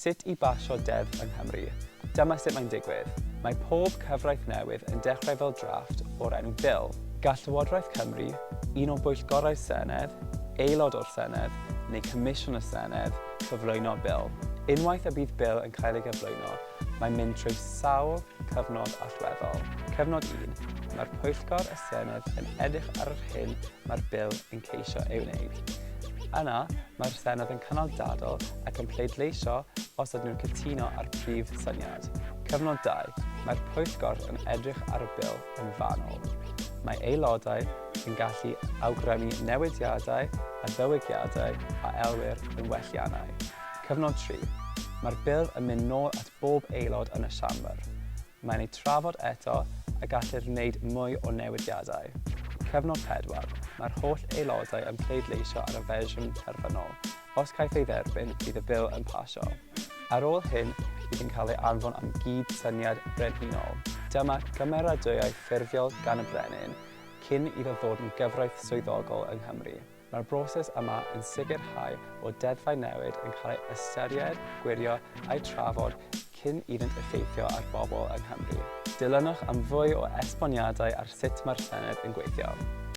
Sut i basio deddf yng Nghymru. Dyma sut mae'n digwydd. Mae pob cyfraith newydd yn dechrau fel drafft o'r enw Bil. Gall Llywodraeth Cymru, un o bwyllgorau'r Senedd, Aelod o'r Senedd neu Comisiwn y Senedd cyflwyno Bil. Unwaith y bydd Bil yn cael ei gyflwyno, mae'n mynd trwy sawl cyfnod allweddol. Cyfnod 1, Mae'r pwyllgor y Senedd yn edrych ar yr hyn mae'r Bil yn ceisio ei wneud. Yna, mae'r Senedd yn cynnal dadl ac yn pleidleisio os ydyn nhw'n cytuno â'r prif syniad. Cyfnod 2, Mae'r pwyllgor yn edrych ar y Bil yn fanwl. Mae aelodau yn gallu awgrymu newidiadau a ddiwygiadau a elwir yn welliannau. Cyfnod 3, Mae'r Bil yn mynd nôl at bob aelod yn y Siambr. Mae'n eu trafod eto a gallir wneud mwy o newidiadau. Cyfnod 4, Mae'r holl aelodau yn pleidleisio ar y fersiwn terfynol. Os caiff ei dderbyn, bydd y Bil yn pasio. Ar ôl hyn, bydd yn cael ei anfon am gyd-syniad brenhinol. Dyma gymeradwyaeth ffurfiol gan y Brenin cyn iddo ddod yn gyfraith swyddogol yng Nghymru. Mae'r broses yma yn sicrhau bod deddfau newid yn cael eu ystyried, gwirio a'u trafod cyn iddynt effeithio ar bobl yng Nghymru. Dilynwch am fwy o esboniadau ar sut mae'r Senedd yn gweithio.